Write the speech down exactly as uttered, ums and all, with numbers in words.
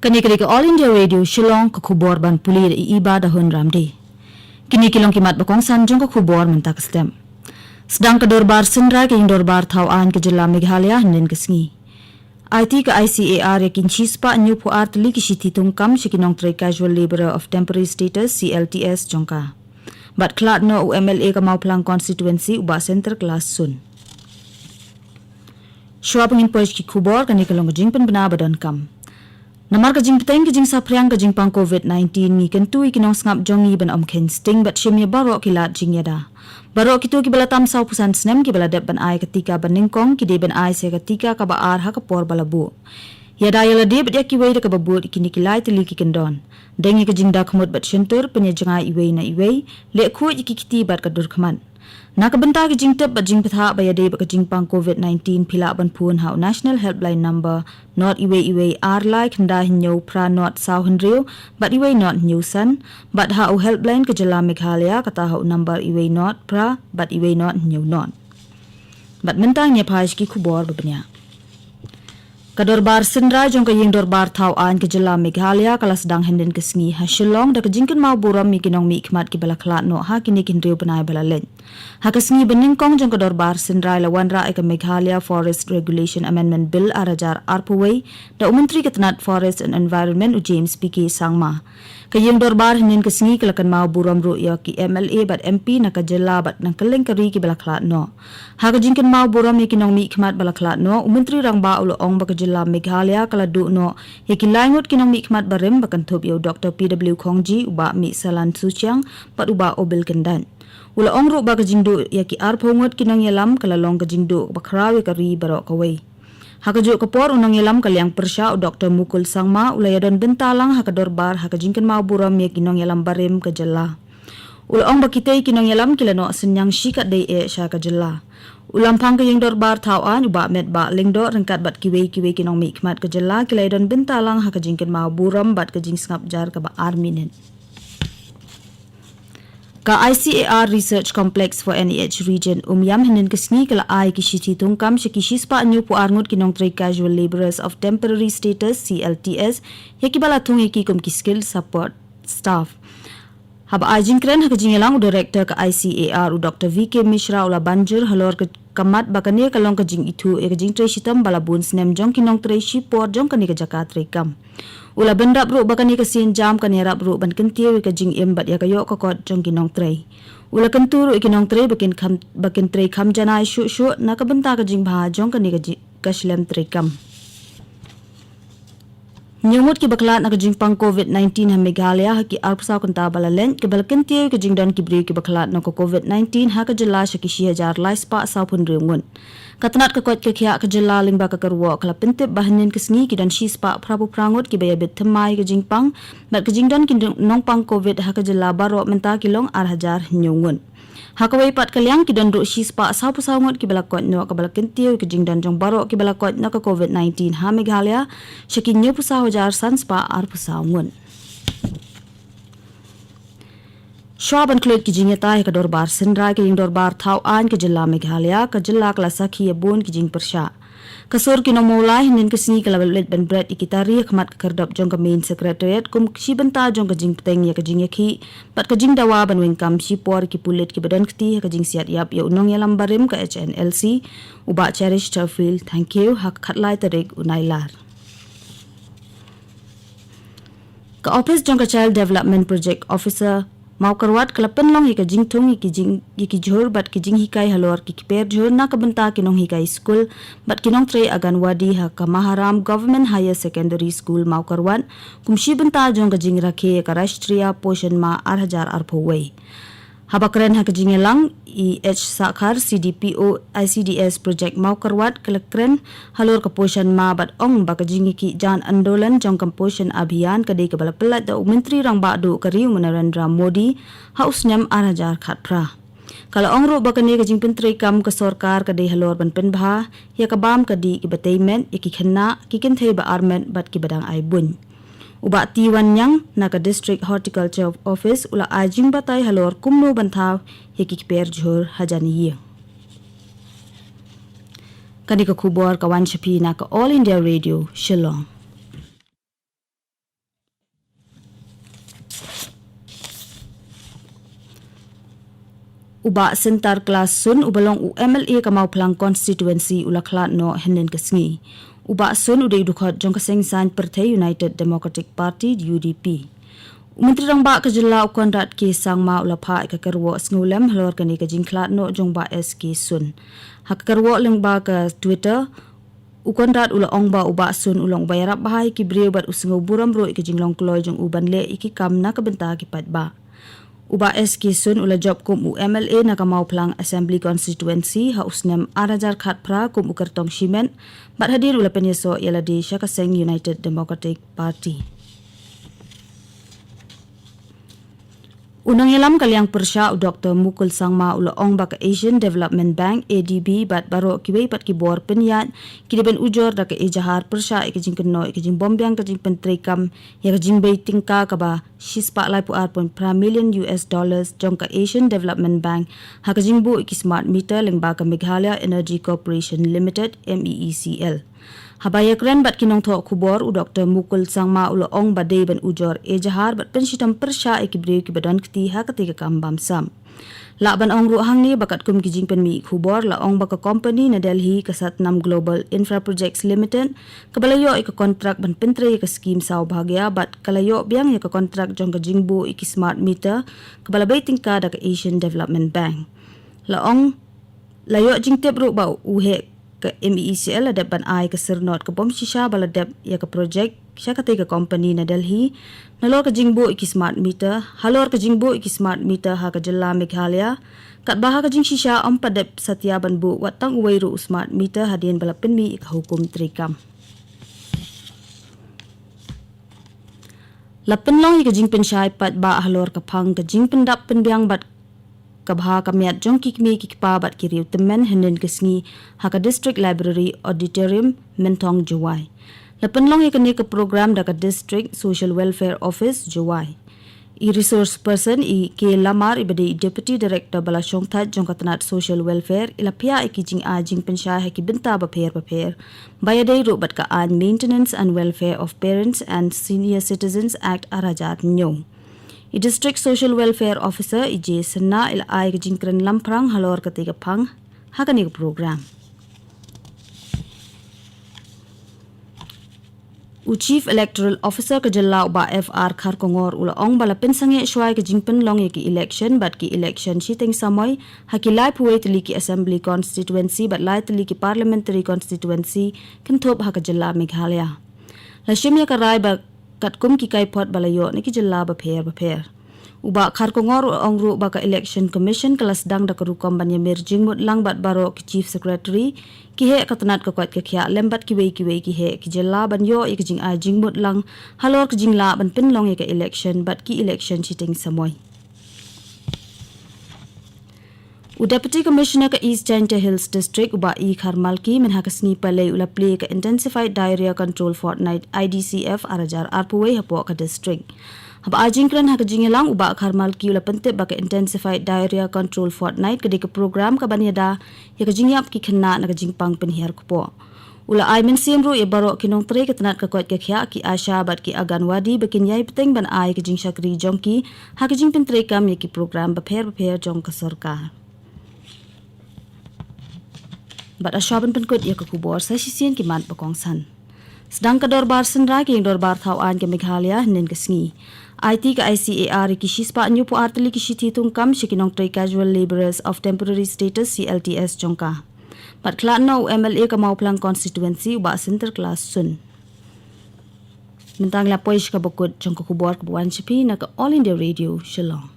Kane ka dei ka All India Radio Shillong, ka khubor ban pule da i Iba da Hun Ramde. Kine ki long ki mat ba kongsan jong ka khubor mynta ka step. Sdang ka dorbar synrai ka ïing dorbar thaw aiñ ka jylla Meghalaya hynnin ka sngi. Aiti ka I C A R ïa ki shispah hynñiewphew ar tylli ki shithi thungkam sha ki nongtrei Casual Labourer of Temporary Status, C L T S, jong ka. Bad khlad noh u M L A ka Mawphlang Constituency u Bah Center Class Sun. Shuwa ba ngin poi sha ki khubor, kane ka long ka jingpynbna ba donkam. Namar ka jingpyrshang ka jingsaphriang ka jingpang covid nineteen, ngi kyntu ïa ki nongsngap jong ngi ban ym kheiñ sting bad shim ïa baroh ki lad jingïada. Baroh kito kiba la tam sawphew san snem kiba la dep ban ai ka tika ba nyngkong ki dei ban ai sa ka tika kaba ar ha ka por ba la buh. Ïada ïa lade bad ïa kiwei da kaba bud, kine ki lai tylli ki kyndon. Deng ïa ka jingdakhmut bad shyntur, pynïajngai iwei na iwei, leh khuid ïa ki kti bad ka dur khmat. Na ka bynta ka jingtip bad jingpyrshah ba ïadei bad ka jingpang covid nineteen, phi lah ban phone ha u National Helpline Number, not iwei iwei ar lai khyndai hynñiew phra not saw hynriew bad iwei not hynñiew san, bad ha u helpline ka jylla Meghalaya, kata ha u number iwei not phra bad iwei not hynñiew not. Bad mynta ngin ïa phai sha ki khubor ba bniah. Ka dorbar synrai jong ka ïing dorbar thaw aiñ ka jylla Meghalaya ka la sdang hynnin ka sngi ha Shillong da ka jingkynmaw burom ïa ki nongmihkhmat kiba la khlad noh ha kine ki hynriew bnai ba la leit. Ha ka sngi ba nyngkong jong ka dorbar synrai la wanrah ïa ka Meghalaya Forest Regulation Amendment Bill ar hajar arphew wei da u Myntri ka tnat Forest and Environment, u James P K Sangma. Ka ïing dorbar hynnin ka sngi ka la kynmaw burom ruh ïa ki M L A bad M P na ka jylla bad na kylleng ka ri kiba la khlad noh. Ha ka jingkynmaw burom ïa ki nongmihkhmat ba la khlad noh, u Myntri Rangbah u la ong ba ka jylla Meghalaya ka la duh noh ïa ki lai ngut ki nongmihkhmat barim ba kynthup ïa u Doktor P W Khongji, u Bah Mihsalan Suchiang bad u Bah Obil Kyndait. U la ong ruh ba ka jingduh ïa ki arphew ngut ki nongïalam ka la long ka jingduh ba khraw ïa ka ri baroh kawei. Ha kajuh ka por, u nongïalam ka liang pyrshah, u Doktor Mukul Sangma, u la ïadon bynta lang ha ka dorbar ha ka jingkynmaw burom ïa ki nongïalam barim ka jylla. U la ong ba kitei ki nongïalam ki la noh synñiang shikatdei eh sha ka jylla. U la ong ba ka ïing dorbar thaw aiñ, u Bah Metbah Lyngdoh ryngkat bad kiwei kiwei ki nongmihkhmat ka jylla ki la ïadon bynta lang ha ka jingkynmaw burom bad ka jingsngap jar kaba ar minit. Ka I C A R Research Complex for N E H Region Umiam hynnin ka sngi ka la ai ki shithi thungkam sha ki shispah hynñiewphew ar ngut ki nongtrei Casual Labourers of Temporary Status, C L T S, ïa kiba la thung ïa ki kum ki Skilled Support Staff. Haba ai jingkren ha ka jingïalang u Director ka I C A R, u Doktor V K Mishra, u la ban jur halor ka ka mat ba kane ka long ka jingithuh ïa ka jingtrei shitom ba la bun snem jong ki nongtrei shipor jong kane ka jaka treikam. U la bynrap ruh ba kane ka sienjam kan ïarap ruh ban kyntiew ïa ka jingim bad ïa ka ïoh ka kot jong ki nongtrei. U la kyntu ruh ïa ki nongtrei ba kin kham, ba kin trei kham janai shuh shuh na ka bynta ka jingbha jong kane ka ji-, ka shlem treikam. Hynñiew ngut kiba khlad na ka jingpang covid nineteen ha Meghalaya ha ki arphew saw kynta ba la leit, kiba la kyntiew ïa ka jingdon ki briew kiba khlad na ka covid nineteen ha ka jylla sha ki shi hajar lai spah sawphew hynriew ngut. Ka tnat ka koit ka khiah ka jylla lyngba ka kyrwoh ka la pyntip ba hynnin ka sngi ki don shi spah phraphew phra ngut kiba ïabit thymmai ïa ka jingpang, bad ka jingdon ki nongpang covid ha ka jylla baroh mynta ki long ar hajar hynñiew ngut. Ha kawei pat ka liang, ki don ruh shi spah sawphew saw ngut kiba la koit noh, kaba la kyntiew ïa ka jingdon jong baroh kiba la koit na ka covid nineteen ha Meghalaya sha ki hynñiewphew saw hajar san spah arphew saw ngut. Shuwa ban khlad ki jingïatai ha ka dorbar synrai ka ïing dorbar thaw aiñ ka jylla Meghalaya, ka jylla ka la sakhi ïa bun ki jingpyrshah. Ka sur ki nongmawlai hynnin ka sngi ka la leit ban bret ïa ki tari ha khmat ka khyrdop jong ka Main Secretariat kum shi bynta jong ka jingpyrshang ïa ka jingïakhih bad ka jingdawa ban weng kam shipor ïa ki pulit kiba don kti ha ka jingsiat ïap ïa u nongïalam barim ka H N L C, u Bah Cherish Theophil Thangkhiew, ha ka khatlai tarik u Nailar. Ka ophis jong ka Child Development Project Officer Mawkyrwat ka la pynlong ïa ka jingthung ïa ki jing, ïa ki jhur bad ki jinghikai halor ki kper jhur na ka bynta ki nonghikai skul bad ki nongtrei Anganwadi ha ka Maharam Government Higher Secondary School Mawkyrwat, kum shi bynta jong ka jingrakhe ïa ka Rashtriya Poshan Maah ar hajar arphew wei. Haba kren ha ka jingïalang, i H Sakhar, C D P O I C D S Project Mawkyrwat, ka la kren halor ka Poshan Maah bad ong ba ka jingïakhih Jan Andolan jong ka Poshan Abhiyan ka dei kaba la pyllait da u Myntri Rangbah Duh ka ri u Narendra Modi ha u snem ar hajar khatphra. Ka la ong ruh ba kane ka jingpyntreikam ka sorkar ka dei halor ban pynbha ïa ka bam ka dih kiba tei met ïa ki khynnah, ki kynthei ba armet bad kiba dang ai buiñ. U Bah T Wanniang na ka District Horticulture Office u la ai jingbatai halor kumno ban thaw ïa ki kper jhur hajan ïing. Kane ka khubor ka wan sha phi na ka All India Radio Shillong. U Bah Sinter Klas Sun, uba long u M L A ka Mawphlang Constituency, u la khlad noh hynnin ka sngi. U Bah Sun u dei u dkhot jong ka seng saiñ pyrthei United Democratic Party, U D P. U Myntri Rangbah ka jylla u Conrad K Sangma u la phah ïa ka kyrwoh sngewlem halor kane ka jingkhlad noh jong Bah S K Sun. Ha ka kyrwoh lyngba ka Twitter, u Conrad u la ong ba u Bah Sun u long uba ïarap bha ïa ki briew bad u sngew burom ruh ïa ka jinglong kloi jong u ban leh ïa ki kam na ka bynta ki paidbah. U Bah S K Sun u la jop kum u M L A na ka Mawphlang Assembly Constituency ha u snem ar hajar khatphra kum u kyrtong shimet, bad hadien u la pynïasoh ïa lade sha ka seng United Democratic Party. U nongïalam ka liang pyrshah u Doktor Mukul Sangma u la ong ba ka Asian Development Bank, A D B, bad baroh kiwei pat ki bor pynïaid ki dei ban ujor da ka ejahar pyrshah ïa ka jingkynnoh ïa ka jingbym biang ka jingpyntreikam ïa ka jingbei tyngka kaba shispah laiphew ar point phra million U S dollars jong ka Asian Development Bank ha ka jingbuh ïa ki smart meter lyngba ka Meghalaya Energy Corporation Limited, M E E C L. Haba ïakren bad ki nongthoh khubor, u Doktor Mukul Sangma u la ong ba dei ban ujor ejahar bad pynshitom pyrshah ïa ki briew kiba don kti ha katei ka kam bamsap. Lah ban ong ruh hangne ba katkum ki jingpynmih khubor la ong ba ka company na Delhi, ka Satnam Global Infra Projects Limited, kaba la ïoh ïa ka kontrak ban pyntrei ïa ka skim Saubhagya bad ka la ïoh biang ïa ka kontrak jong ka jingbuh ïa ki smart meter kaba la bei tyngka da ka Asian Development Bank. La ong, la ïoh jingtip ruh ba u heh ka M E E C L la dep ban ai ka syrnod ka bym shisha ba la dep ïa ka projek sha katei ka company na Delhi, nalor ka jingbuh ïa ki smart meter, halor ka jingbuh ïa ki smart meter ha ka jylla Meghalaya, katba ha ka jingshisha ym pat dep satia ban buh wat tang uwei ruh u smart meter hadien ba la pynmih ïa ka hukum treikam. La pynlong ïa ka jingpynshai paidbah halor ka phang ka jingpyndap pynbiang bad ka bha ka miat jong ki kmie ki kpa bad ki riew tymmen hynnin ka sngi ha ka District Library Auditorium, Mynthong, Jowai. La pynlong ïa kane ka program da ka District Social Welfare Office, Jowai. I resource person i K Lamar iba dei i Deputy Director ba la shongthait jong ka tnat Social Welfare i la phiah ïa ki jingai jingpynshai ha ki bynta bapher bapher ba ïadei ruh bad ka aiñ Maintenance and Welfare of Parents and Senior Citizens Act ar hajar hynñiew. I District Social Welfare Officer i J Synna i la ai ka jingkren lamphrang halor katei ka phang ha kane ka program. U Chief Electoral Officer ka jylla u Bah F R Kharkongor u la ong ba la pynsangeh shuwa ïa ka jingpynlong ïa ki election bad ki election shiteng samoi ha ki laiphew wei tylli ki Assembly Constituency bad lai tylli ki Parliamentary Constituency kynthup ha ka jylla Meghalaya. La shim ïa ka rai ba katkum ki kaiphod ba la ïoh na ki jylla bapher bapher. U Bah Kharkongor u ong ruh ba ka Election Commission ka la sdang da ka rukom ban ïamir jingmut lang bad baroh ki Chief Secretary, ki heh ka tnat ka koit ka khiah lem bad kiwei kiwei ki heh ki jylla ban ïoh ïa ka jingai jingmut lang halor ka jinglah ban pynlong ïa ka election bad ki election shiteng samoi. U Deputy Commissioner ka East Jaintia Hills District, u Bah E Kharmalki, mynha ka sngi Palei u la plie ka Intensified Diarrhoea Control Fortnight, I D C F, ar hajar arphew wei hapoh ka district. Haba ai jingkren ha ka jingïalang, u Bah Kharmalki u la pyntip ba ka Intensified Diarrhoea Control Fortnight ka dei ka program kaban ïada ïa ka jingïap ki khynnah na ka jingpang pynhiar kpoh. U la ai mynsiem ruh ïa baroh ki nongtrei ka tnat ka koit ka khiah, ki ASHA bad ki Anganwadi ba kin ïai bteng ban ai ka jingshakri jong ki ha ka jingpyntreikam ïa ki program bapher bapher jong ka sorkar. Bad ha shuwa ban pynkut ïa ka khubor, sa shisien ki mat ba kongsan. Sdang ka dorbar synrai ka ïing dorbar thaw aiñ ka Meghalaya hynnin ka sngi. Aiti ka I C A R ïa ki shispah hynñiewphew ar tylli ki shithi thungkam sha ki nongtrei Casual Labourers of Temporary Status, C L T S, jong ka. Bad khlad noh u M L A ka Mawphlang Constituency, u Bah Sinterklas Sun. Mynta ngi la poi sha kaba kut jong ka khubor kaba wan sha phi na ka All India Radio Shillong.